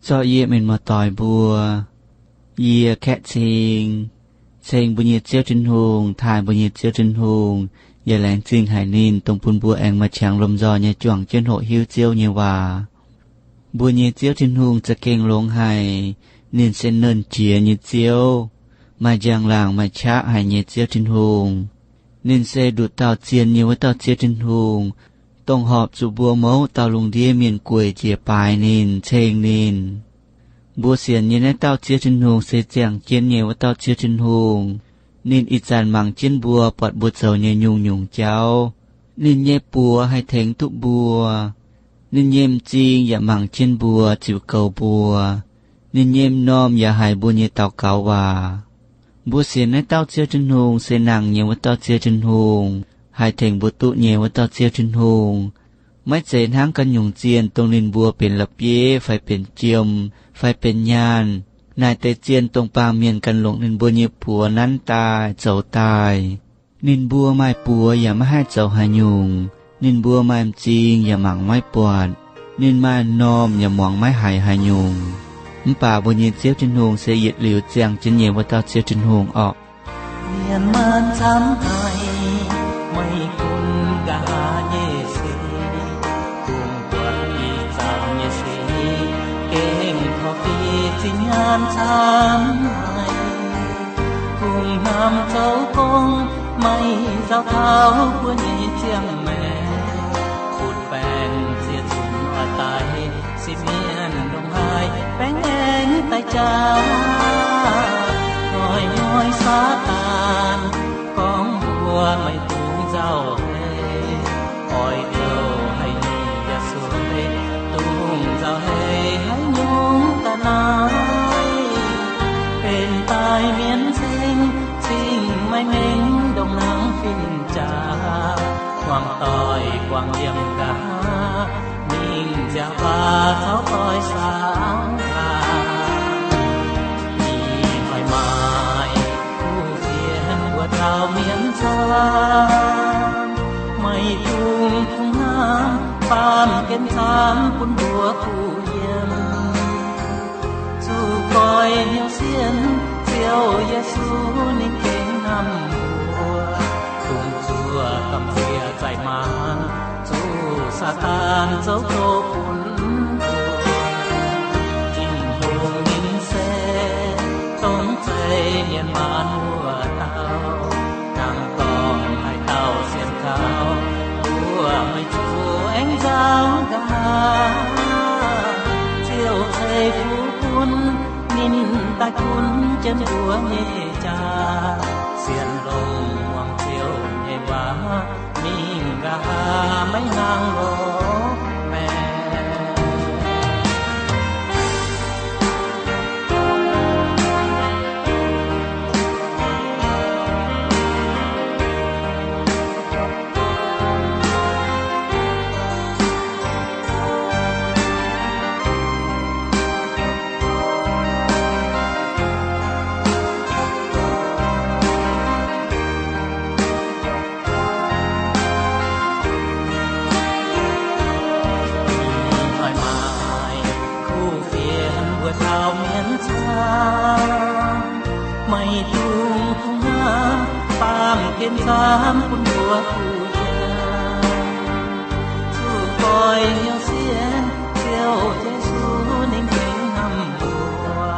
Zorqv yie mienh muoz-doic mbuo, yie kaeqv ceng, ceng mbuo nyei Ziouv Tin-Hungh, taaih mbuo nyei Ziouv Tin-Hungh, yaac laengz zingh haic ninh dongh bun mbuo aengx maaih qangx lomh nzoih nyei juangc jienv hoqc hiuv Ziouv nyei waac. Mbuo nyei Ziouv Tin-Hungh za'gengh longx haic. Ninh se nernh jiex nyei Ziouv, maaih njang-laangc maaih qaqv haic nyei Ziouv Tin-Hungh. Ninh se nduqc dauh zien nyei wuov dauh Ziouv Tin-Hungh, dongh horpc zuqc mbuo mouz dauh lungh ndiev mienh gueic njiec baaix ninh, ceng ninh. Mbuo sienx nyei naaiv dauh Ziouv Tin-Hungh se ziangh jienv nyei wuov dauh Ziouv Tin-Hungh. Ninh ih zanc mangc jienv mbuo, buatc mbuo zoux nyei nyungc-nyungc jauv. Ninh nyei buoz haih tengx duqv mbuo. Ninh nyei m'zing yaac mangc jienv mbuo, ziux goux mbuo. Ninh nyei m'normh yaac haiz mbuo nyei daux gaux waac. Mbuo sienx naaiv dauh Ziouv Tin-Hungh se nangh nyei wuov dauh Ziouv Tin-Hungh, haih tengx mbuo duqv nyei wuov dauh Ziouv Tin-Hungh. Maiv zeiz hnangv ganh nyungc zienh dongh ninh mbuo benx la'bieiv fai benx jiem fai benx nyaanh. Naaic deix zienh dongh baamh mienh ganh longc ninh mbuo nyei buoz nanv daaih zoux daaih. Ninh mbuo maaih buoz yaac maiv haih zoux haaix nyungc. Ninh mbuo maaih m'zing yaac mangc maiv buatc. Ninh maaih m'normh yaac muangx maiv haiz haaix nyungc. Mv baac mbuo nyei Ziouv Tin-Hungh se yietc liuz ziangh jienv nyei wuov dauh Ziouv Tin-Hungh orqc. Mienh maanh camv haic, meih gunv nqa'haav nyei sic, kungx buatc ih zanc nyei sic, gengh torqv fih zinh nyaanh camv haic. Kungx hnamv zoux gong, meih nzaaux taux mbuo nyei ziangh maengc, butv baengc ziex zunc oix daic, sipv mienh ndongc haaix baengh aengx daaih jaax. Hnoi-hnoi Saadaan gorngv mbuo meih dungx nzauh heix, oix zoux haaix nyungc yaac sueih, dungx nzauh heix haaix nyungc ga'naaiv, benx daaih mienv cing, cing maiv mengh ndongc hnangv fin-jaax, buangh doic buangh yiem nqa'haav, mingh nziaauc baac caux doic saangv laangc. Ih hnoi maaih kuv fienx mbuox taux mienv camv, meih dungx kungx hnamv, baamh gen camv bun mbuo kuh yiem. Zuqc goiv hnyouv sienx Ziouv Yesu, ninh gengh hnamv mbuo, dongh zuoqv gamh nziex zaih maanc, zuqc Saadaan zoux gouv bun mbuo. Tin-Hungh ninh se dongh zeiv mienh maanc wuov dauh, dangh dorngh haaix dauh sienx kaux, mbuo meih zuqc aengx nzauh nqa'haav. Ziouv ceix fuqv bun ninh daaih gunv jienv mbuo nyei jaax, sienx longx muangx Ziouv nyei waac, mingh nqa'haav maiv hnangv loz-maengx. Ih hnoi maaih kuv fienx mbuox taux mienv camv, meih dungx kungx hnamv, baamh gen camv bun mbuo kuh yiem. Zuqc goiv hnyouv sienx Ziouv Yesu, ninh gengh hnamv mbuo,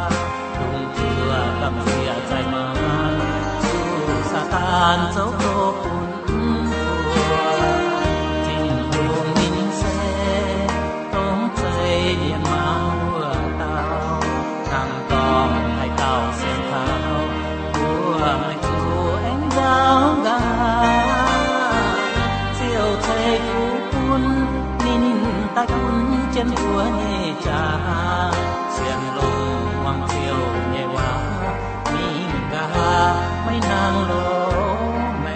dongh zuoqc gamh nziex zaih maanc, zuqc Saadaan zoux gouv bun mbuo. Tin-Hungh ninh se dongh zeiv mienh maanc wuov dauh, dangh dorngh haaix dauh sienx kaux, mbuo meih zuqc aengx nzauh nqa'haav. Ziouv ceix fuqv bun ninh daaih gunv jienv mbuo nyei jaax, sienx longx muangx Ziouv nyei waac, mingh nqa'haav maiv hnangv loz-maengx.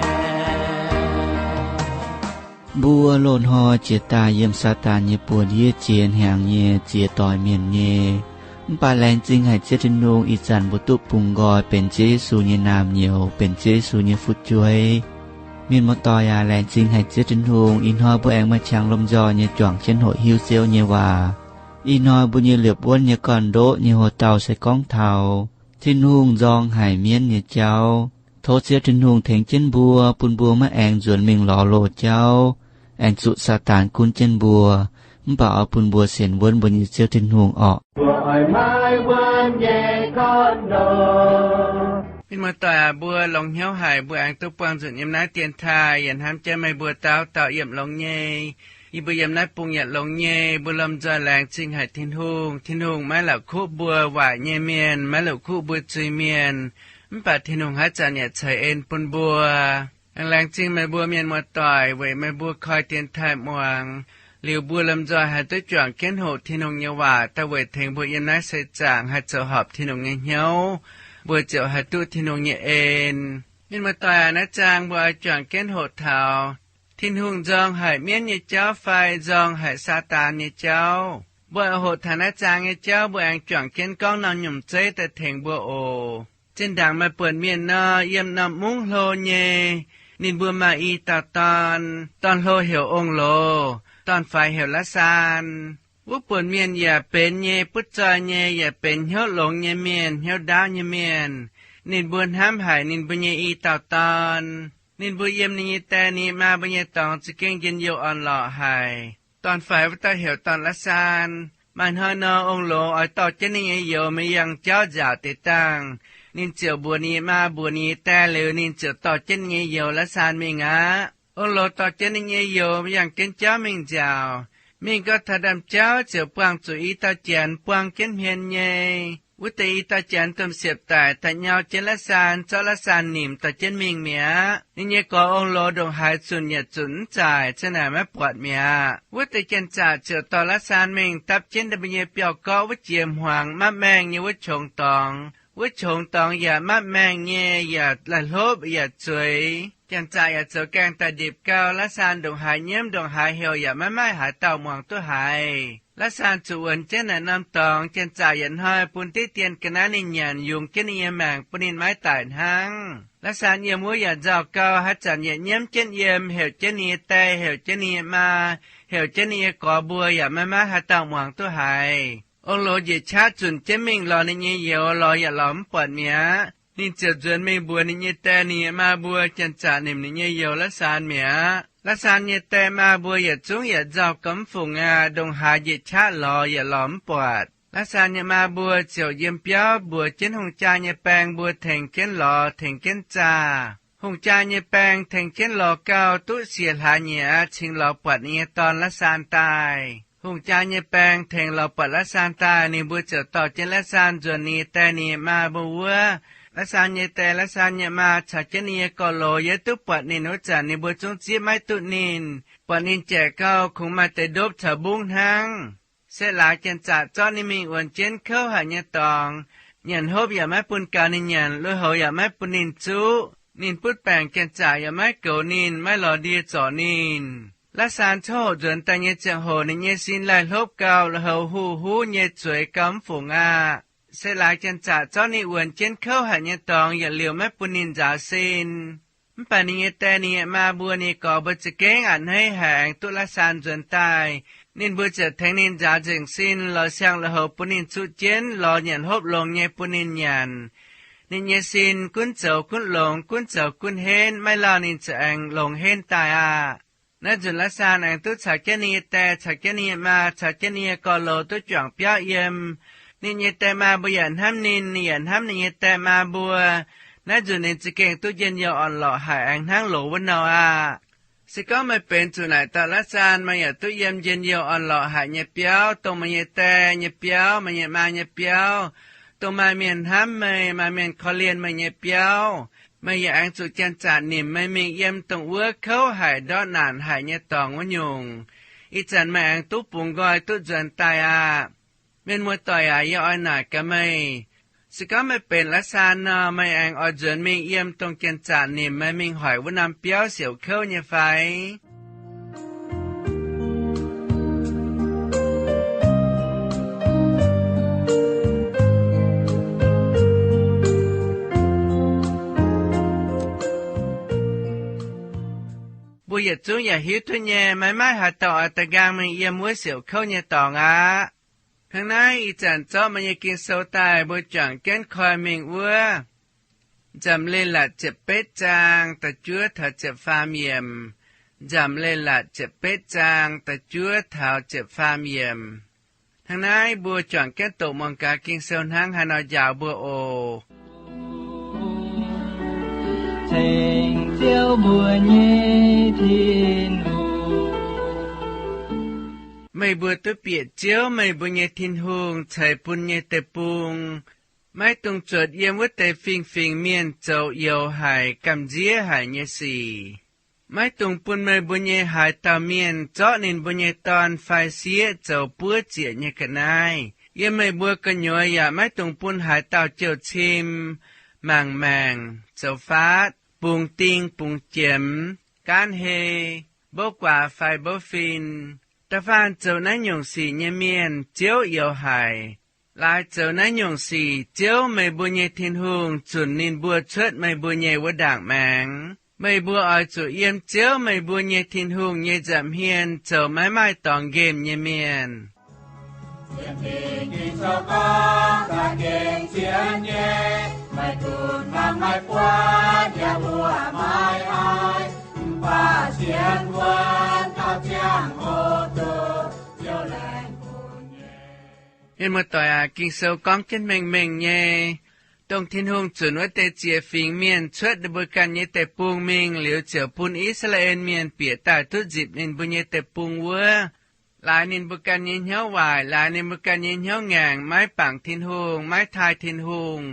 Mbuo loz-hnoi jiex daaih yiem Saadaan nyei buoz-ndiev jiex hnyangx nyei ziex doic mienh nyei. Mv baac laengz zingh haic Ziouv Tin-Hungh, ih zanc mbuo duqv bungx nqoi benx Ziouv Yesu nyei naamh nyouz, benx Ziouv Yesu nyei fu'jueiv. Mienh muoz-doic aac, laengz zingh haic Ziouv Tin-Hungh, ih hnoi mbuo aengx maaih qangx lomh nzoih nyei juangc jienv hoqc hiuv Ziouv nyei waac. Ih hnoi mbuo nyei liepc wuonv nyei gorn-ndoqv nyei houx-dauh se gorngv taux Tin-Hungh nzorng haic mienv nyei jauv. Tov Ziouv Tin-Hungh tengx jienv mbuo, bun mbuo maiv aengx nzuonx mingh lorz loz-jauv, aengx zuqc Saadaan gunv jienv mbuo, mv baac oix bun mbuo sienx wuonv mbuo nyei Ziouv Tin-Hungh orqc. Mienh muoz-doic aac, mbuo longx hnyouv haic mbuo aengx duqv buangh nzunc yiem naaiv dienx taaih, yaac hnamv jienv meih mbuo dauh dauh yietc longx nyei. Yie mbuo yiem naaiv bung yietc longx nyei, mbuo lomh nzoih laengz zingh haic Tin-Hungh. Tin-Hungh maiv la'kuqv mbuo waaic nyei mienh, maiv la'kuqv mbuo zuiz-mienh, mv baac Tin-Hungh haaix zanc yaac ceix en bun mbuo. Aengx laengz zingh meih mbuo mienh muoz-doic weic meih mbuo koi dienx taaih muangx. Liuz mbuo lomh nzoih haih duqv juangc jienv hoqc Tin-Hungh nyei waac, daaih weic tengx mbuo yiem naaiv seix zaangc haih zoux horpc Tin-Hungh nyei hnyouv, mbuo ziouc haih duqv Tin-Hungh nyei en. Mienh muoz-doic aac, naaiv zaang mbuo oix juangc jienv hoqc taux Tin-Hungh nzorng haic mienv nyei jauv fai nzorng haic Saadaan nyei jauv. Mbuo hoqc taux naaiv zaang nyei jauv, mbuo aengx juangc jienv gorngv norm nyungc zeiv daaih tengx mbuo oc. Zinh ndaangc maaih buonc mienh nor, yiem norm mungv hlo nyei, ninh mbuo maaih i dauh dorn. Dorn-hlo heuc Ong-Loz, dorn-faix heuc La'saan. Wuov buonc mienh yaac benx nyei, butv zoih nyei, yaac benx hnyouv longx nyei mienh, hnyouv ndaauv nyei mienh. Ninh mbuo hnamv haic ninh mbuo nyei i dauh dorn. Ninh mbuo yiem ninh nyei die ninh nyei maa mbuo nyei dorngx za'gengh njien-youh orn-lorqc haic. Dorn-faix wuov dauh heuc dorn La'saan. Maaih hnoi nor, Ong-Loz oix dorh jienv ninh nyei youz mingh yangh jauv nziaauc deix dangh. Ninh ziouc mbuox ninh nyei maa mbuox ninh nyei die liuz, ninh ziouc dorh jienv ninh nyei youz La'saan mingh aqv. Ong-Loz dorh jienv ninh nyei youz yangh jienv jauv mingh nziaauc. Mingh gau taux ndaamv-jauv ziouc buangh zuqc i dauh janx buang jienv hmien nyei. Wuov deix i dauh janx domh siepv-daic daaih nyau jienv La'saan, zorqv La'saan nimc dorh jienv mingh mi'aqv. Ninh nyei gorx Ong-Loz ndongc haaix zunc yaac zunc mv zaaic, ziang naaic maiv buatc mi'aqv. Wuov deix janx-zaqc ziouc dorh La'saan mingh dapv jienv ninh mbuo nyei biauv-gorqv wuov jiex hmuangx mapv maengh nyei wuov qongx dorngx. Wuov qongx dorngx yaac mapv maengh nyei, yaac laih hlopv yaac zueiz. Janx-zaqc yaac zoux gaengh daaih ndipc gau. La'saan ndongc haaix nyiemv ndongc haaix heuc yaac maiv maaih haaix dauh muangx duqv haiz. La'saan zuqc wuonx jienv naaic norm dorngx, janx-zaqc yietc hnoi bun diqv dien ga'naaiv ninh nyanc, yungz jienv ninh nyei maengc bun ninh maiv daic hnangv. La'saan yiem wuov yaac nzauh gau, haaix zanc yietc nyiemv jienv yiem, heuc jienv ninh nyei die, heuc jienv ninh nyei maa, heuc jienv ninh nyei gorx mbuo yaac maiv maaih haaix dauh muangx duqv haiz. Ong-Loz njiec qaqv zunc jienv mingh lorz ninh nyei youz, lorz yaac lorz mv buatc mi'aqv. Ninh ziouc nzuonx mingh mbuox ninh nyei die ninh nyei maa mbuo, janx-zaqc nimc ninh nyei youz La'saan mi'aqv. La'saan nyei die maa mbuo yietc zungv yaac nzauh gau mv fungc aqv, ndongc haaix njiec qaqv lorz yaac lorz mv buatc. La'saan nyei maa mbuo ziouc yiem biauv mbuox jienv hungh jaa nyei baeng mbuo tengx jienv lorz, tengx jienv zaah. Hungh jaa nyei baeng tengx jienv lorz gau, duqv siec hlaax nyieqc aqv, cingx lorz buatc ninh nyei dorn La'saan daaih. Hungh jaa nyei baeng tengx lorz buatc La'saan daaih, ninh mbuo ziouc dorh jienv La'saan nzuonx ninh nyei die ninh nyei maa mbuo wuov. La'saan nyei die, La'saan nyei maa caux jienv ninh nyei gorx-loz yaac duqv buatc ninh wuov zanc, ninh mbuo zungv zieqv maiv duqv ninh. Buatc ninh jaic gau, kungx maaih deix ndopv caux mbungv hnangv. Se laaix janx-zaqc zorqv ninh mingh wuonx jienv kouv haic nyei dorngx. Nyanc hopv yaac maiv bun gaux ninh nyanc, lui-houx yaac maiv bun ninh zuqv. Ninh butv baengc janx-zaqc yaac maiv goux ninh, maiv lorz ndie zorc ninh. La'saan coqv hoqc nzuonx daaih nyei ziangh hoc, ninh nyei sin laih hlopv gau, lui-houx huv huv nyei, zueiz gau mv fungc aqv. Se laaix janx-zaqc zorqv ninh wuonx jienv kouv haic nyei dorngx yietc liuz maiv bun ninh nzaaux sin. Mv baac ninh nyei die, ninh nyei maa mbuo, ninh nyei gorx mbuo za'gengh a'hneiv haic aengx duqv La'saan nzuonx daaih. Ninh mbuo ziouc tengx ninh nzaaux nzengc sin, lorz siang lui-houx bun ninh zuqv jienv, lorz nyanc hopv longx nyei bun ninh nyanc. Ninh nyei sin gunv zoux gunv longx, gunv zoux gunv henv, maiv lauh ninh ziouc aengx longx henv daaih aqv. Naaiv nzunc La'saan aengx duqv caux jienv ninh nyei die, caux jienv ninh nyei maa, caux jienv ninh nyei gorx-loz duqv juangc biauv yiem. Ninh nyei die maa mbuo yaac hnamv ninh, ninh yaac hnamv ninh nyei die maa mbuo. Naaiv nzunc ninh za'gengh duqv njien-youh orn-lorqc haic, aengx hnangv loz wuov nor aqv. Se gorngv meih benx zuqc naaic dauh La'saan, meih yaac duqv yiem njien-youh orn-lorqc haic nyei biauv, dongh meih nyei die nyei biauv, meih nyei maa nyei biauv, dongh maaih mienh hnamv meih, maaih mienh korv-lienh meih nyei biauv. Meih yaac aengx zuqc janx-zaqc nimc meih mingh yiem dongh wuov kouv haic, ndortv naanc haic nyei dorngx wuov nyungc. Ih zanc meih aengx duqv bungx nqoi duqv nzuonx daaih aqv. Mienh muoz-doic aac, yie oix naaic gaax meih, se gorngv meih benx La'saan nor, meih aengx oix nzuonx mingh yiem dongh janx-zaqc nimc meih mingh hoic wuov norm biauv siouc kouv nyei fai? Mbuo yietc zungv yaac hiuv duqv nyei, maiv maaih haaix dauh oix daaih nqaang mingh yiem wuov siouc kouv nyei dorngx aqv. Hnangv naaiv ih zanc zorqv meih nyei Ging-Sou daaih mbuo juangc jienv koi mingh wuov, Nzamc Leiz-Latc ziepc betv zaang da'juov taux ziepc faam yiemc, Nzamc Leiz-Latc ziepc betv zaang da'juov taux ziepc faam yiemc. Hnangv naaiv mbuo juangc jienv doqc muangx gaax Ging-Sou hnangv haaix nor njaaux mbuo oc. Ceng Ziouv mbuo nyei Tin-Hungh. Meih mbuo duqv bieqc Ziouv, meih mbuo nyei Tin-Hungh ceix bun nyei deic-bung. Maiv dungx zuotc yiem wuov deix fingx-fingx mienh zoux youx haic, gamh nziev haic nyei sic. Maiv dungx bun meih mbuo nyei haaix dauh mienh zorqv ninh mbuo nyei dorn fai sieqv zoux buov ziec nyei ga'naaiv. Yiem meih mbuo gu'nyuoz yaac maiv dungx bun haaix dauh jouh cim, mangc maengc, zoux faatv, bungx ding bungx jiemx, gaanv hei, mbouv guaax fai mbouv fin. Da'faanh zoux naaiv nyungc sic nyei mienh Ziouv youx haic. Laaix zoux naaiv nyungc sic Ziouv, meih mbuo nyei Tin-Hungh, zunc ninh mbuo cuotv meih mbuo nyei wuov ndaangc maengx. Meih mbuo oix zuqc yiem Ziouv, meih mbuo nyei Tin-Hungh, nyei nza'hmien zoux maiv maaih dorngx nqemh nyei mienh. Mienh muoz-doic aac, Ging-Sou gorngv jienv mengh mengh nyei, dongh Tin-Hungh zunc wuov deix ziex fingx mienh cuotv ninh mbuo ganh nyei deic-bung mingh liuz, ziouc bun I^saa^laa^en Mienh bieqc daaih duqv nzipc ninh mbuo nyei deic-bung wuov, laaix ninh mbuo ganh nyei hnyouv waaic, laaix ninh mbuo ganh nyei hnyouv ngaengc, maiv bangc Tin-Hungh, maiv taaih Tin-Hungh.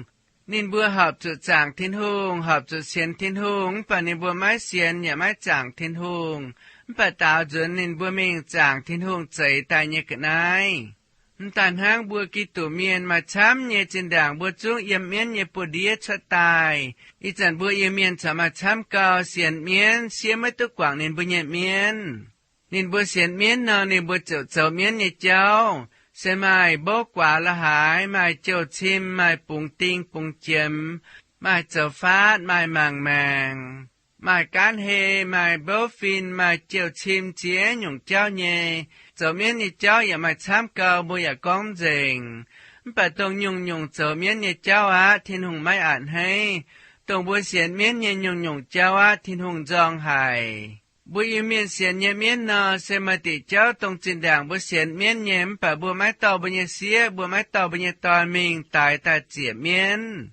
Ninh mbuo horpc zuqc zaangc Tin-Hungh, horpc zuqc sienx Tin-Hungh, mv baac ninh mbuo maiv sienx yaac maiv zaangc Tin-Hungh. Mv baac daaux nzuonx ninh mbuo mingh zaangc Tin-Hungh zeix daaih nyei ga'naaiv. Mv daaih hnangv, mbuo Giduc Mienh maaih camv nyei zinh ndaangc mbuo zungv yiem mienv nyei buoz-ndiev cuotv daaih. Ih zanc mbuo Iu-Mienh corc maaih camv gau sienx mienv, siev maiv duqv guangc ninh mbuo nyei mienv. Ninh mbuo sienx mienv nor, ninh mbuo ziouc zoux mienv nyei jauv, se maaih mbouv guaax la'haaix, maaih jouh cim, maaih bungx ding bungx jiemx, maaih zoux faatv, maaih mangc maengc, maaih gaanv hei, maaih mbouv fin, maaih jouh cim, ziex nyungc jauv nyei. Zoux mienv nyei jauv yaac maaih camv gau, mbuo yaac gorngv nzengc. Mv baac dongh nyungc-nyungc zoux mienv nyei jauv aqv, Tin-Hungh maiv a'hneiv. Dongh mbuo sienx mienv nyei nyungc-nyungc jauv aqv, Tin-Hungh nzorng haic. Mbuo Iu-Mienh sienx nyei mienv nor, se maaih diuc jauv dongh zinh ndaangc mbuo sienx mienv nyei, mv baac mbuo maiv dorh mbuo nyei sieqv, mbuo maiv dorh mbuo nyei dorn mingh daix daaih ziec mienv.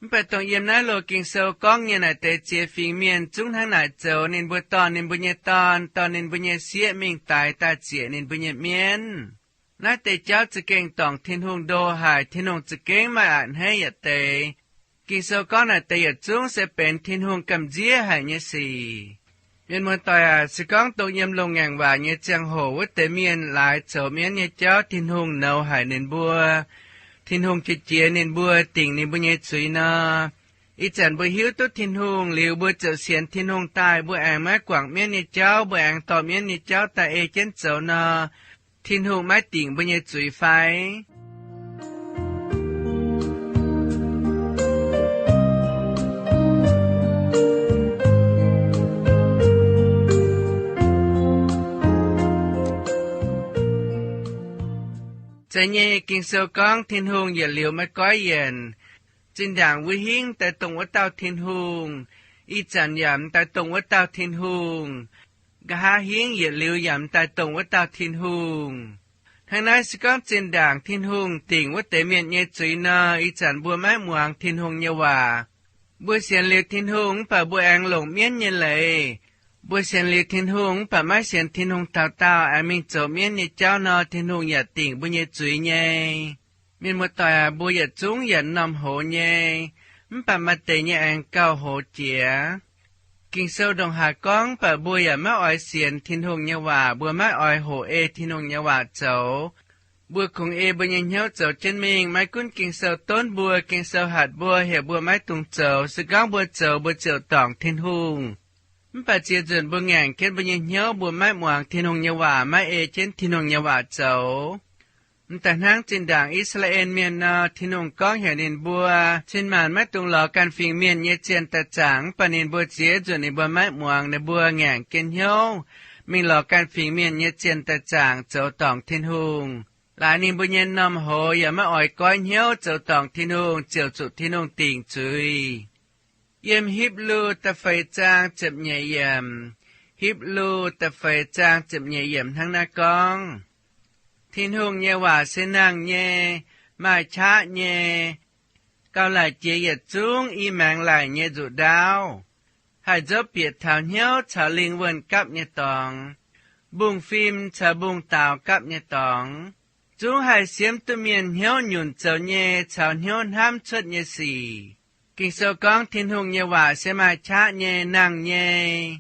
Mv baac dongh yiem naaiv loz Ging-Sou gorngv nyei naaic deix ziex fingx mienh zungv hnangv naaic zoux. Ninh mbuo dorh ninh mbuo nyei dorn, dorh ninh mbuo nyei sieqv mingh daix daaih ziec ninh mbuo nyei mienv. Naaiv deix jauv za'gengh dorngc Tin-Hungh ndo haic, Tin-Hungh za'gengh maiv a'hneiv yietc deix. Ging-Sou gorngv naaic deix yietc zungv se benx Tin-Hungh gamh nziev haic nyei sic. Mienh muoz-doic aac, se gorngv dongh yiem longx ngaengc waac nyei ziangh hoc wuov deix mienh laaix zoux mienv nyei jauv Tin-Hungh nouz haic ninh mbuo, Tin-Hungh qiex jiez ninh mbuo, dingc ninh mbuo nyei zuiz nor, ih zanc mbuo hiuv duqv Tin-Hungh liuz, mbuo ziouc sienx Tin-Hungh daaih, mbuo aengx maiv guangc mienv nyei jauv, mbuo aengx dorh mienv nyei jauv daaih ei jienv zoux nor, Tin-Hungh maiv dingc mbuo nyei zuiz fai? Zeiz nyei, Ging-Sou gorngv Tin-Hungh yietc liuz maiv goiv yienc. Zinh ndaangc mbuo hingv daaih dongh wuov dauh Tin-Hungh, ih zanc yaac m'daaih dongh wuov dauh Tin-Hungh, nqa'haav hingv yietc liuz yaac m'daaih dongh wuov dauh Tin-Hungh. Hnangv naaiv, se gorngv zinh ndaangc Tin-Hungh dingc wuov deix mienh nyei zuiz nor, ih zanc mbuo maiv muangx Tin-Hungh nyei waac. Mbuo sienx liuz Tin-Hungh mv baac mbuo aengx longc mienv nyei leiz. Mbuo sienx liuz Tin-Hungh mv baac maiv sienx Tin-Hungh taux daauh, aengx mingh zoux mienv nyei jauv nor, Tin-Hungh yaac dingc mbuo nyei zuiz nyei. Mienh muoz-doic aac, mbuo yietc zungv yietc m'normh hoz nyei, mv baac maaih deix nyei aengx gauh hoz jiex. Ging-Sou ndongc haaix gorngv, mv baac mbuo yaac maiv oix sienx Tin-Hungh nyei waac, mbuo maiv oix hoqc ei Tin-Hungh nyei waac zoux. Mbuo kungx ei mbuo nyei hnyouv zoux jienv mingh. Maiv gunv Ging-Sou donv mbuo, Ging-Sou hatc mbuo, heuc mbuo maiv dungx zoux, se gorngv mbuo zoux, mbuo ziouc dorngc Tin-Hungh. Mv baac ziex nzunc mbuo ngaengc jienv mbuo nyei hnyouv, mbuo maiv muangx Tin-Hungh nyei waac, maiv ei jienv Tin-Hungh nyei waac zoux. M'daaih hnangv zinh ndaangc I^saa^laa^en Mienh nor, Tin-Hungh gorngv heuc ninh mbuo, cin-maanc maiv dungx lorz ganh fingx mienh nyei zienh daaih zaangc. Mv baac ninh mbuo ziex nzunc ninh mbuo maiv muangx, ninh mbuo ngaengc jienv hnyouv mingh lorz ganh fingx mienh nyei zienh daaih zaangc, zoux dorngc Tin-Hungh. Laaix ninh mbuo nyei m'normh hoz yaac maiv oix goiv hnyouv zoux dorngc Tin-Hungh ziouc zuqc Tin-Hungh dingc zuiz. Yiem Hipv^lu da'feix zaang ziepc nyeic yiemc, Hipv^lu da'feix zaang ziepc nyeic yiemc hnangv naaiv gorngv, Tin-Hungh nyei waac se nangh nyei, maaih qaqv nyei, gauh laic jiex yietc zungv i maengx laic nyei nzuqc ndaauv, haih nzopv bieqc taux hnyouv caux lingh wuonh gapv nyei dorngx, mbungv-fim caux mbungv-daaux gapv nyei dorngx, zungv haih siemv duqv mienh hnyouv nyunc zoux nyei caux hnyouv hnamv cuotv nyei sic. Ging-Sou gorngv Tin-Hungh nyei waac se maaih qaqv nyei, nangh nyei.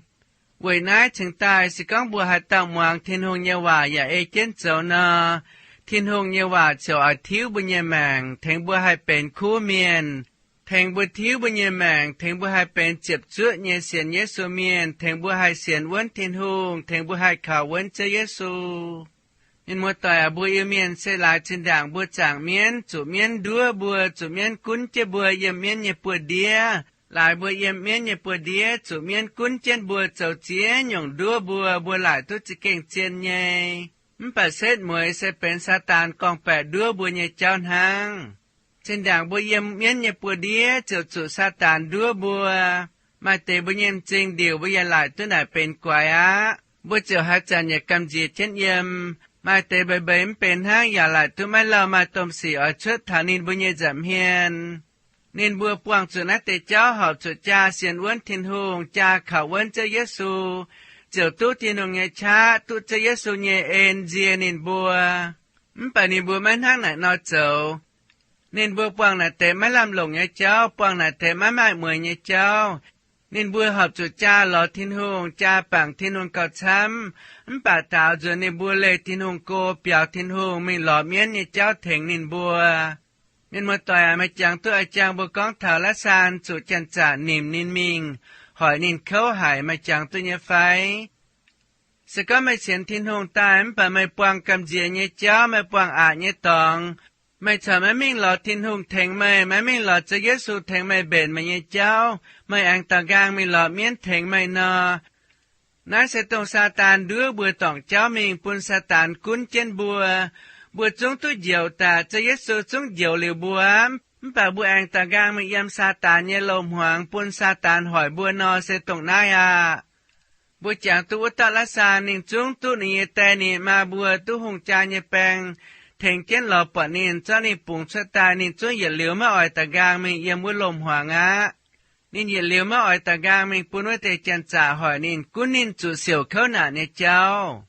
Weic naaiv cingx daaih se gorngv mbuo haaix dauh muangx Tin-Hungh nyei waac yaac ei jienv zoux nor, Tin-Hungh nyei waac ziouc oix tiuv mbuo nyei maengc, tengx mbuo haih benx kuv mienh, tengx mbuo tiuv mbuo nyei maengc, tengx mbuo haih benx ziepc zuoqv nyei sienx Yesu mienh, tengx mbuo haih sienx wuonv Tin-Hungh, tengx mbuo haih kaux wuonv Ziouv Yesu. Mienh muoz-doic aac, mbuo Iu-Mienh se laaix zinh ndaangc mbuo zaangc mienv, zuqc mienv nduov mbuo, zuqc mienv gunv jienv mbuo yiem mienv nyei buoz-ndiev. Laaix mbuo yiem mienv nyei buoz-ndiev zuqc mienv gunv jienv mbuo zoux ziex nyungc nduov mbuo, mbuo laaic duqv za'gengh zien nyei. Mv baac setv mueiz se benx Saadaan gorngv-baeqc nduov mbuo nyei jauv hnangv. Zinh ndaangc mbuo yiem mienv nyei buoz-ndiev ziouc zuqc Saadaan nduov mbuo. Maaih deix mbuo nyei m'zing ndiuc mbuo yaac laaic duqv naaic benx guaix aqv. Mbuo ziouc haaix zanc yaac gamh nziex jienv yiem. Maaih deix mbeix mbeix mv benx hnangv yaac laaic duqv maiv lauh maaih domh sic oix cuotv taux ninh mbuo nyei nza'hmien. Ninh mbuo buangh zuqc naaiv deix jauv horpc zuqc jaa sienx wuonv Tin-Hungh, jaa kaux wuonv Ziouv Yesu, ziouc duqv Tin-Hungh nyei qaqv, duqv Ziouv Yesu nyei en nzie ninh mbuo. Mv baac ninh mbuo maiv hnangv naaic nor zoux. Ninh mbuo buangh naaic deix maiv lamh longc nyei jauv, buangh naaic deix maiv maaih mueiz nyei jauv. Ninh mbuo horpc zuqc jaa lorz Tin-Hungh, jaa bangc Tin-Hungh gauh camv. Mv baac daaux nzuonx ninh mbuo leih Tin-Hungh go, biaux Tin-Hungh, mingh lorz mienv nyei jauv tengx ninh mbuo. Mienh muoz-doic aac, meih jangx duqv a'jang mbuo gorngv taux Laav^saan zuqc janx-zaqc nimc ninh mingh hoic ninh kouv haic, meih jangx duqv nyei fai? Se gorngv meih sienx Tin-Hungh daaih mv baac meih buangh gamh nziex nyei jauv, meih buangh aqc nyei dorngx, meih corc maiv mingh lorz Tin-Hungh tengx meih, maiv mingh lorz Ziouv Yesu tengx meih mbenc meih nyei jauv, meih aengx daaux nqaang mingh lorz mienv tengx meih nor, naaiv se dongh Saadaan nduov mbuo dorngc jauv mingh bun Saadaan gunv jienv mbuo. Mbuo zungv duqv njoux daaih, Ziouv Yesu zungv njoux liuz mbuo, mv baac mbuo aengx daaux nqaang mingh yiem Saadaan nyei loz-hmuangx bun Saadaan hoic mbuo nor, se dongh naaiv aqv. Mbuo jangx duqv wuov dauh Laav^saan, ninh zungv duqv ninh nyei die ninh maa mbuo duqv hungh jaa nyei baeng tengx jienv lorz buatc ninh, zorqv ninh bungx cuotv daaih, ninh zungv yietc liuz maiv oix daaux nqaang mingh yiem wuov loz-hmuangx aqv. Ninh yietc liuz maiv oix daaux nqaang mingh bun wuov deix janx-zaqc hoic ninh, gunv ninh zuqc siouc kouv naanc nyei jauv.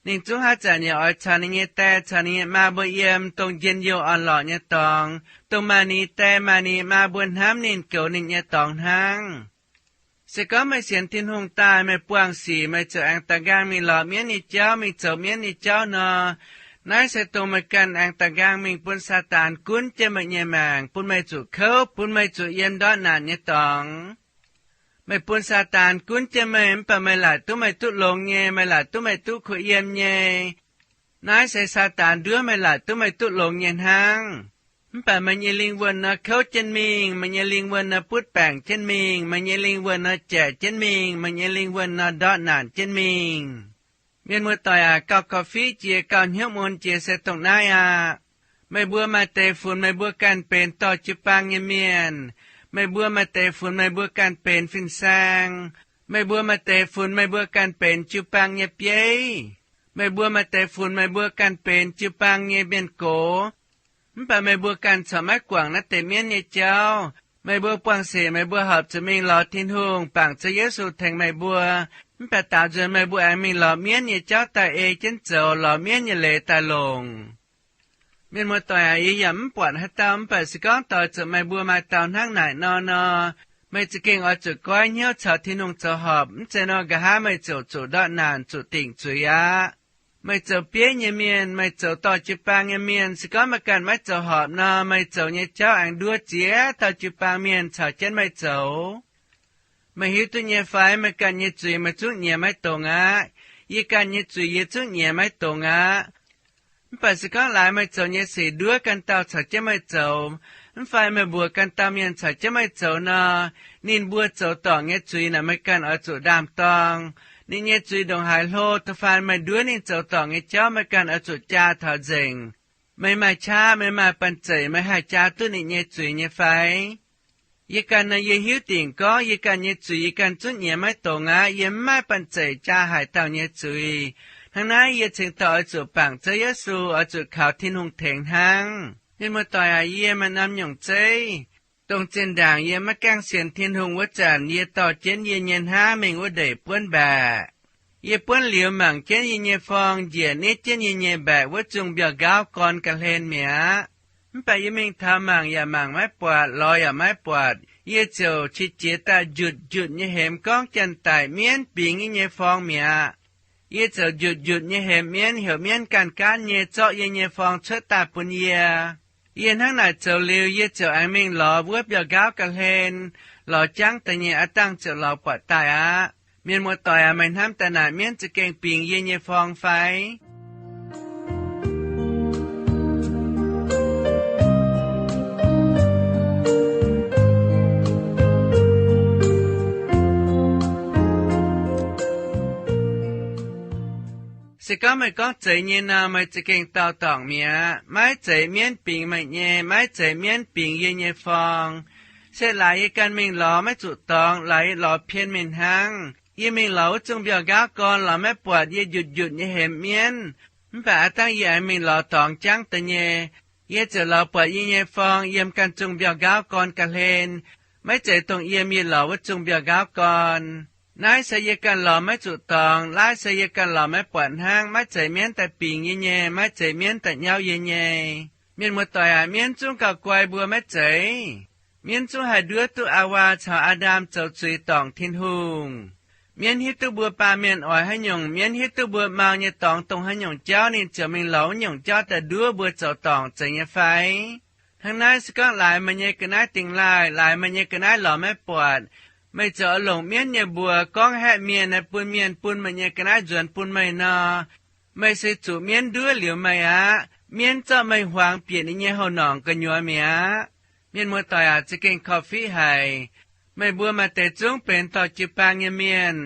Ninh zungv haaix zanc yaac oix caux ninh nyei die caux ninh nyei maa mbuo yiem dongh njien-youh orn-lorqc nyei dorngx, dongh maaih ninh die maaih ninh maa mbuo hnamv ninh, goux ninh nyei dorngx hnangv. Se gorngv meih sienx Tin-Hungh daaih, meih buangh sic meih ziouc aengx daaux nqaang mingh lorz mienv nyei jauv, mingh zoux mienv nyei jauv nor, naaiv se dongh meih ganh aengx daaux nqaang mingh bun Saadaan gunv jienv meih nyei maengc, bun meih zuqc kouv, bun meih zuqc yiem ndortv naanc nyei dorngx. Meih bun Saadaan gunv jienv meih, mv baac meih laaic duqv meih duqv longx nyei, meih laaic duqv meih duqv kuh yiem nyei. Naaiv se Saadaan nduov meih laaic duqv meih duqv longx nyei hnangv. Mv baac meih nyei lingh wuonh nor kouv jienv mingh, meih nyei lingh wuonh nor butv baengc jienv mingh, meih nyei lingh wuonh nor jaeqc jienv mingh, meih nyei lingh wuonh nor ndortv naanc jienv mingh. Mienh muoz-doic aac, gauh korv-fiqv jiex, gauh hnyouv mun jiex se dongh naaiv aqv. Meih mbuo maaih deix funx meih mbuo ganh benx dorh jiu-baang nyei mienh. Meih mbuo maaih deix funx meih mbuo ganh benx fin-saeng. Meih mbuo maaih deix funx meih mbuo ganh benx jiu-baang nyei bieiv. Meih mbuo maaih deix funx meih mbuo ganh benx jiu-baang nyei mienh gox. Mv baac meih mbuo ganh corc maiv guangc naaiv deix mienv nyei jauv. Meih mbuo buangh sic meih mbuo horpc zuqc mingh lorz Tin-Hungh, bangc Ziouv Yesu tengx meih mbuo. Mv baac daaux nzuonx meih mbuo aengx mingh lorz mienv nyei jauv daaih ei jienv zoux, lorz mienv nyei leiz daaih longc. Mienh muoz-doic aac, yie yaac mv buatc haaix dauh, mv baac se gorngv doix zuqc meih mbuo maaih dauh hnangv naaic nor nor, meih za'gengh oix zuqc goiv hnyouv caux Tin-Hungh zoux horpc. Mv zeiz nor, nqa'haav meih ziouc zuqc ndortv naanc, zuqc dingc zuiz aqv. Meih zoux bieiv nyei mienh, meih zoux dorh jiu-baang nyei mienh, se gorngv meih ganh maiv zoux horpc nor, meih zoux nyei jauv aengx nduov ziex dauh jiu-baang mienh caux jienv meih zoux. Meih hiuv duqv nyei fai? Meih ganh nyei zuiz meih zungv nyiex maiv dongz aqv. Yie ganh nyei zuiz yie zungv nyiex maiv dongz aqv. Mv baac se gorngv laaix meih zoux nyei sic nduov ganh dauh caux jienv meih zoux, mv fai meih mbuox ganh dauh mienh caux jienv meih zoux nor, ninh mbuo zoux dorngc nyei zuiz naaic meih ganh oix zuqc ndaam-dorng. Ninh nyei zuiz ndongc haaix hlo, da'faanh meih nduov ninh zoux dorngc nyei jauv, meih ganh oix zuqc jaa taux nzengc. Meih maaih qaqv, meih maaih banh zeic, meih haih jaa duqv ninh nyei zuiz nyei fai? Yie ganh nor, yie hiuv dingc gorngv yie ganh nyei zuiz yie ganh zungv nyiex maiv dongz aqv. Yie mv maaih banh zeic jaa haaix dauh nyei zuiz. Hnangv naaiv yie cingx daaih oix zuqc bangc Ziouv Yesu, oix zuqc kaux Tin-Hungh tengx hnangv. Mienh muoz-doic aac, yie maaih norm nyungc zeiv, dongh zinh ndaangc yie maiv gaengh sienx Tin-Hungh wuov zanc, yie dorh jienv yie nyei hnangv mingh wuov ndeic buonv mbaeqc. Yie buonv liuz mangc jienv yie nyei forng njiec nitv jienv yie nyei mbaeqc wuov zungh mbiauh-nqauv gorn ga'hlen mi'aqv. Mv baac yie mingh taux mangc yaac mangc maiv buatc, lorz yaac maiv buatc. Yie ziouc qiex jiez daaih njutc njutc nyei hemx gorngv janx-daic mienv bingx yie nyei forng mi'aqv. Yie ziouc njutc njutc nyei hemx mienv, heuc mienv ganh gaanv nyei zorqv yie nyei forng cuotv daaih bun yie. Yie hnangv naaic zoux liuz, yie ziouc aengx mingh lorz wuov mbiauh-nqauv ga'hlen, lorz jangv da'nyeic aqv, dangh ziouc lorz buatc daaih aqv. Mienh muoz-doic aac, meih hnamv daaih naaic mienv za'gengh bingx yie nyei forng fai? Se gorngv meih gorngv zeiz nyei nor, meih za'gengh daauh dorngc mi'aqv. Maiv zeiz mienv bingx meih nyei, maiv zeiz mienv bingx yie nyei forng. Se laaix yie ganh mingh lorz maiv zuqc dorngx, laaix lorz pien mingh hnangv. Yie mingh lorz wuov zungh mbiauh-nqauv gorn, lorz maiv buatc, yie njutc njutc nyei hemx mienv. Mv baac aav dangh yie aengx mingh lorz dorngx jangv da'nyeic, yie ziouc lorz buatc yie nyei forng yiem ganh zungh mbiauh-nqauv gorn ga'hlen, maiv zeiz dongh yiem yie lorz wuov zungh mbiauh-nqauv gorn. Naaiv se yie ganh lorz maiv zuqc dorngx, naaiv se yie ganh lorz maiv buatc hnangv, maiv zeiz mienv daaih bingx yie nyei, maiv zeiz mienv daaih nyauv yie nyei. Mienh muoz-doic aac, mienv zungv gauh guai mbuo maiv zeiz? Mienv zungv haih nduov duqv Aawaa caux Aa^ndam zoux zuiz dorngc Tin-Hungh. Mienv hiuv duqv mbuo baamh mienh oix haaix nyungc, mienv hiuv duqv mbuo mau nyei dorngx dongh haaix nyungc jauv, ninh ziouc mingh lorz wuov nyungc jauv daaih nduov mbuo zoux dorngc, zeiz nyei fai? Hnangv naaiv, se gorngv laaix meih nyei ga'naaiv dingx laaih, laaix meih nyei ga'naaiv lorz maiv buatc, meih ziouc oix longc mienv nyei mbuox gorngv haeqv mienh naaiv bun mienh bun meih nyei ga'naaiv nzuonx bun meih nor, meih se zuqc mienv nduov liuz meih aqv. Mienv zorqv meih huangx bieqc ninh nyei houx-norngc gu'nyuoz mi'aqv. Mienh muoz-doic aac, za'gengh korv-fiqv haic. Meih mbuo maaih deix zungv benx dorh jiu-baang nyei mienh,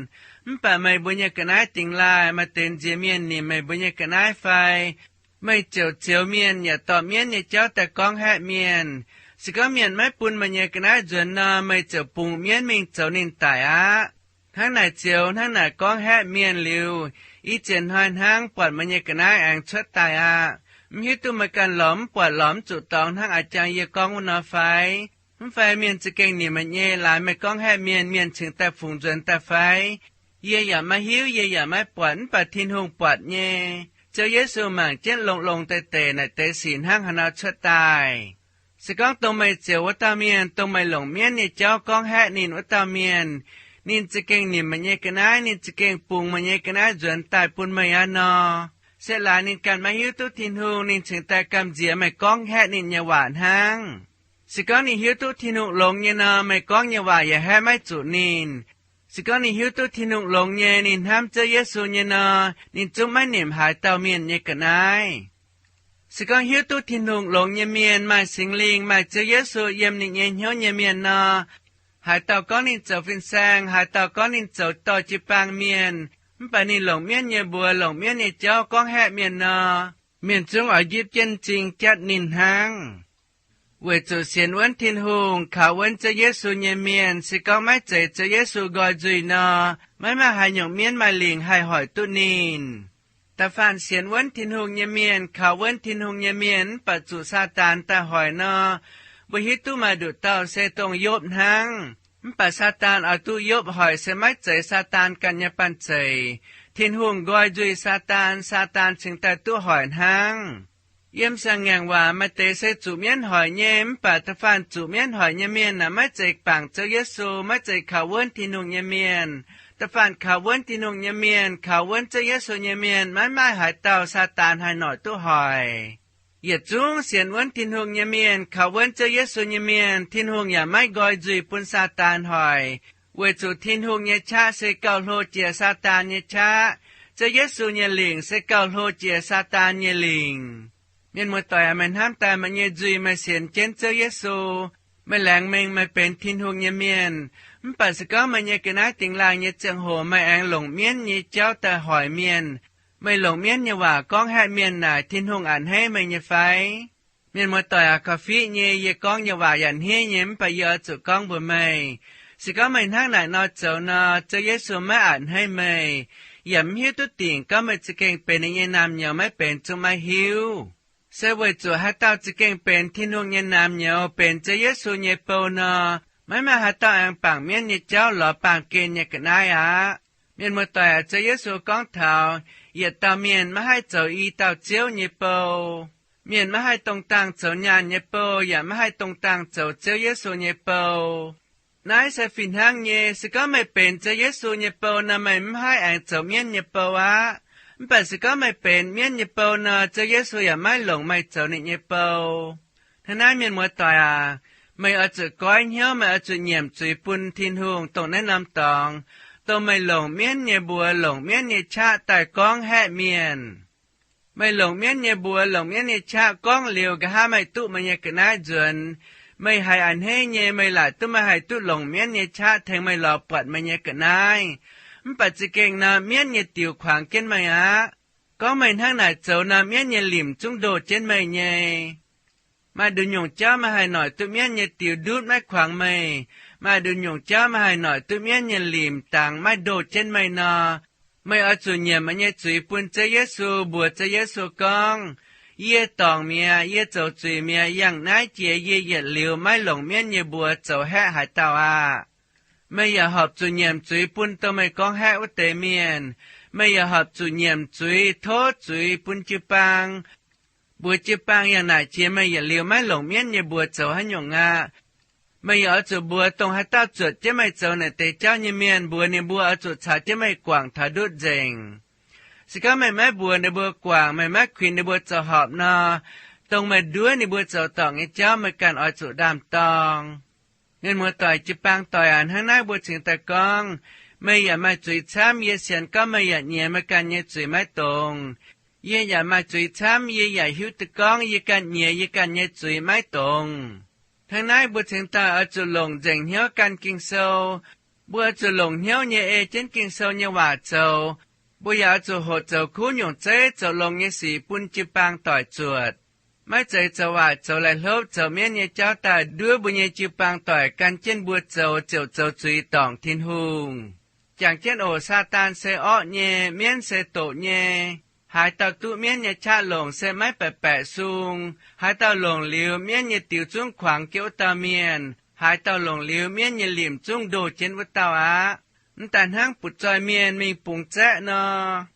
mv baac meih mbuo nyei ga'naaiv dingx laaih maaih deix nziex mienh nimc meih mbuo nyei ga'naaiv fai? Meih ziouc zioux mienh yaac dorh mienv nyei jauv daaih gorngv haeqv mienh. Se gorngv mienh maiv bun meih nyei ga'naaiv nzuonx nor, meih ziouc bungx mienv mingh zoux ninh daic aqv. Hnangv naaic zioux hnangv naaic gorngv haeqv mienh liuz, i ziex hnoi hnangv buatc meih nyei ga'naaiv aengx cuotv daaih aqv. Mv hiuv duqv meih ganh lorz mv buatc, lorz mv zuqc dorngx hnangv a'jang yie gorngv wuov nor fai? Mv fai mienh za'gengh nimc meih nyei, laaix meih gorngv haeqv mienh, mienh cingx daaih fungx nzuonx daaih fai? Yie yaac maiv hiuv, yie yaac maiv buatc, mv baac Tin-Hungh buatc nyei. Ziouv Yesu mangc jienv longx-longx deix deix naaic deix sic hnangv haaix nor cuotv daaih. Se gorngv dongh meih zioux wuov dauh mienh, dongh meih longc mienv nyei jauv gorngv haeqv ninh wuov dauh mienh, ninh za'gengh nimc meih nyei ga'naaiv, ninh za'gengh bungx meih nyei ga'naaiv nzuonx daaih bun meih aqv nor, se laaix ninh ganh maiv hiuv duqv Tin-Hungh, ninh cingx daaih gamh nziex meih gorngv haeqv ninh nyei waac hnangv. Se gorngv ninh hiuv duqv Tin-Hungh longx nyei nor, meih gorngv nyei waac yaac haeqv maiv zuqc ninh. Se gorngv ninh hiuv duqv Tin-Hungh longx nyei, ninh hnamv Ziouv Yesu nyei nor, ninh zungv maiv nimc haaix dauh mienh nyei ga'naaiv. Se gorngv hiuv duqv Tin-Hungh longx nyei mienh, maaih Singx Lingh, maaih Ziouv Yesu yiem ninh nyei hnyouv nyei mienh nor, haaix dauh gorngv ninh zoux fin-saeng, haaix dauh gorngv ninh zoux dorh jiu-baang mienh, mv baac ninh longc mienv nyei mbuox, longc mienv nyei jauv gorngv haeqv mienh nor, mienh zungv oix njipv jienv m'zing jatv ninh hnangv. Weic zuqc sienx wuonv Tin-Hungh, kaux wuonv Ziouv Yesu nyei mienh, se gorngv maiv zeiz Ziouv Yesu nqoi nzuih nor, maiv maaih haaix nyungc mienv maaih lingc haih hoic duqv ninh. Da'faanh sienx wuonv Tin-Hungh nyei mienh, kaux wuonv Tin-Hungh nyei mienh mv baac zuqc Saadaan daaih hoic nor, mbuo hiuv duqv maaih nduqc dauh se dongh Yopv hnangv. Mv baac Saadaan oix duqv Yopv hoic se maiv zeiz Saadaan ganh nyei banh zeic. Tin-Hungh nqoi nzuih Saadaan, Saadaan cingx daaih duqv hoic hnangv. Yiem siang-ngaengc waac maaih deix se zuqc mienv hoic nyei, mv baac da'faanh zuqc mienv hoic nyei mienh aeqv, maiv zeiz bangc Ziouv Yesu, maiv zeiz kaux wuonv Tin-Hungh nyei mienh. Da'faanh kaux wuonv Tin-Hungh nyei mienh, kaux wuonv Ziouv Yesu nyei mienh, maiv maaih haaix dauh Saadaan haih noic duqv hoic. Yietc zungv sienx wuonv Tin-Hungh nyei mienh, kaux wuonv Ziouv Yesu nyei mienh, Tin-Hungh yaac maiv nqoi nzuih bun Saadaan hoic, weic zuqc Tin-Hungh nyei qaqv se gauh hlo jiex Saadaan nyei qaqv. Ziouv Yesu nyei lingc se gauh hlo jiex Saadaan nyei lingc. Mienh muoz-doic aac, meih hnamv daaih meih nyei nzuih meih sienx jienv Ziouv Yesu, meih laengz mengh meih benx Tin-Hungh nyei mienh, mv baac se gorngv meih nyei ga'naaiv dingx laangh nyei ziangh hoc meih aengx longc mienv nyei jauv daaih hoic mienh, Meih longc mienv nyei waac gorngv haeqv mienh naaic, Tin-Hungh a'hneiv meih nyei fai? Mienh muoz-doic aac, korv-fiqv nyei, yie gorngv nyei waac yaac hneiv nyei, mv baac yie oix zuqc gorngv mbuox meih, se gorngv meih hnangv naaic nor zoux nor, Ziouv Yesu maiv a'hneiv meih, yaac mv hiuv duqv dingc gorngv meih za'gengh benx ninh nyei naamh nyouz maiv benx zungv maiv hiuv. Se weic zuqc haaix dauh za'gengh benx Tin-Hungh nyei naamh nyouz, benx Ziouv Yesu nyei bou nor, maiv maaih haaix dauh aengx bangc mienv nyei jauv lorz baamh gen nyei ga'naaiv aqv. Mienh muoz-doic aac, Ziouv Yesu gorngv taux yietc dauh mienh maiv haih zoux i dauh Ziouv nyei bou. Mienh maiv haih dongh dangh zoux nyaanh nyei bou, yaac maiv haih dongh dangh zoux Ziouv Yesu nyei bou. Naaiv se fih hnangv nyei. Se gorngv meih benx Ziouv Yesu nyei bou nor, meih mv haih aengx zoux mienv nyei bou aqv. Mv baac se gorngv meih benx mienv nyei bou nor, Ziouv Yesu yaac maiv longc meih zoux ninh nyei bou. Hnangv naaiv, mienh muoz-doic aac, meih oix zuqc goiv hnyouv, meih oix zuqc nyiemc zuiz bun Tin-Hungh dongh naaiv norm dorngx, dongh meih longc mienv nyei mbuox, longc mienv nyei qaqv daaih gorngv haeqv mienh. Meih longc mienv nyei mbuox, longc mienv nyei qaqv gorngv liuz, nqa'haav meih duqv meih nyei ga'naaiv nzuonx, meih haiz a'hneiv nyei, meih laaic duqv meih haih duqv longc mienv nyei qaqv tengx meih lorz buatc meih nyei ga'naaiv. Mv baac za'gengh nor, mienv nyei diuc kuangx jienv meih aqv. Gorngv meih hnangv naaic zoux nor, mienv nyei limc zungv ndoh jienv meih nyei. Maaih nduqc nyungc jauv meih haih noic duqv mienv nyei diuc ndutv maiv kuangx meih. Maaih nduqc nyungc jauv meih haih noic duqv mienv nyei limc dangx maiv ndoh jienv meih nor, meih oix zuqc nyiemc meih nyei zuiz bun Ziouv Yesu, mbuox Ziouv Yesu gorngv, Yie dorngc mi'aqv. Yie zoux zuiz mi'aqv. Yangh naaiv jiex yie yietc liuz maiv longc mienv nyei mbuox zoux haeqv haaix dauh aqv. Meih yaac horpc zuqc nyiemc zuiz bun dongh meih gorngv haeqv wuov deix mienh. Meih yaac horpc zuqc nyiemc zuiz, tov zuiz bun jiu-baang, mbuox jiu-baang yangh naaic jiex meih yietc liuz maiv longc mienv nyei mbuox zoux haaix nyungc aqv. Meih yaac oix zuqc mbuox dongh haaix dauh zuotc jienv meih zoux naaic deix jauv nyei mienh, mbuox ninh mbuo oix zuqc caux jienv meih guangc taux ndutv nzengc. Se gorngv meih maiv mbuox ninh mbuo guangc, meih maiv kuinx ninh mbuo zoux horpc nor, dongh meih nduov ninh mbuo zoux dorngc nyei jauv, meih ganh oix zuqc ndaam-dorng. Mienh muoz-doic, jiu-baang doic aac, hnangv naaiv mbuo cingx daaih gorngv, meih yaac maaih zuiz camv. Yie sienx gorngv meih yaac nyiex meih ganh nyei zuiz maiv dongz. Yie yaac maaih zuiz camv. Yie yaac hiuv duqv gorngv yie ganh nyiex yie ganh nyei zuiz maiv dongz. Hnangv naaiv mbuo cingx daaih oix zuqc longc nzengc hnyouv gan Ging-Sou. Mbuo oix zuqc longc hnyouv nyei ei jienv Ging-Sou nyei waac zoux. Mbuo yaac oix zuqc hoqc zoux kuv nyungc zeiv zoux longx nyei sic bun jiu-baang doic zuotc. Maiv zeiz zoux waaic, zoux laih hlopv, zoux mienv nyei jauv daaih nduov mbuo nyei jiu-baang doic gan jienv mbuo zoux, ziouc zoux zuiz dorngc Tin-Hungh. Jangx jienv oc, Saadaan se orqv nyei, mienv se doqc nyei. Haaix dauh duqv mienv nyei qaqv longc se maiv baeqc baeqc sung. Haaix dauh longc liuz, mienv nyei diuc zungv kuangx jienv wuov dauh mienh. Haaix dauh longc liuz, mienv nyei limc zungv ndoh jienv wuov dauh aqv. Mv daaih hnangv butv-zoih mienh mingh bungx zaeqv nor,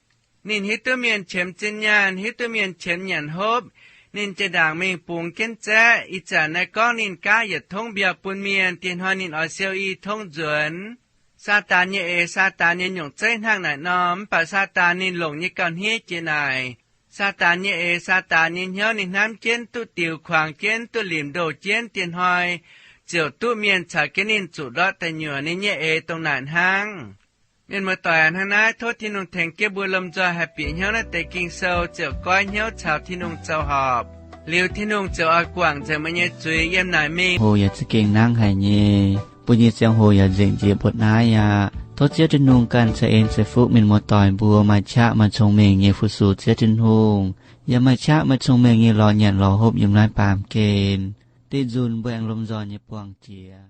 ninh hiuv duqv mienh qiemx zinh nyaanh, hiuv duqv mienh qiemx nyanc hopv, ninh zinh ndaangc mingh bungx jienv zaeqv. Ih zanc naaiv gorngv ninh gaav yietc tongv mbiauh bun mienh, diex hnoi ninh oix siou i tongv nzuonx. Saadaan nyei eix, Saadaan nyei nyungc zeiv hnangv naaic nor, mv baac Saadaan ninh longc nyei gauh hniev jiex naaic. Saadaan nyei eix, Saadaan nyei hnyouv ninh hnamv jienv duqv diuc kuangx jienv, duqv limc ndoh jienv, diex hnoi ziouc duqv mienh caux jienv ninh zuqc ndortv deic nyuoqc. Ninh nyei eix dongh naaic hnangv. Mienh muoz-doic, hnangv naaiv tov Tin-Hungh tengx jienv mbuo lomh nzoih haih bieqc hnyouv naaiv deix Ging-Sou, ziouc goiv hnyouv caux Tin-Hungh zoux horpc. Liuz Tin-Hungh ziouc oix guangc nzengc meih nyei zuiz yiem naaic mingh. Hoc yaac za'gengh nangv haic nyei. Mbuo nyei ziangh hoc yaac nzengc njiec mbuo naaiv aqv. Tov Ziouv Tin-Hungh ganh ceix en ceix fuqv mienh muoz-doic mbuo maaih qaqv maaih cong-mengh nyei fu-sux Ziouv Tin-Hungh, yaac maaih qaqv maaih cong-mengh nyei lorz nyanc lorz hopv yiem naaiv baamh gen. Dih nzunc mbuo aengx lomh nzoih nyei buangh jiex.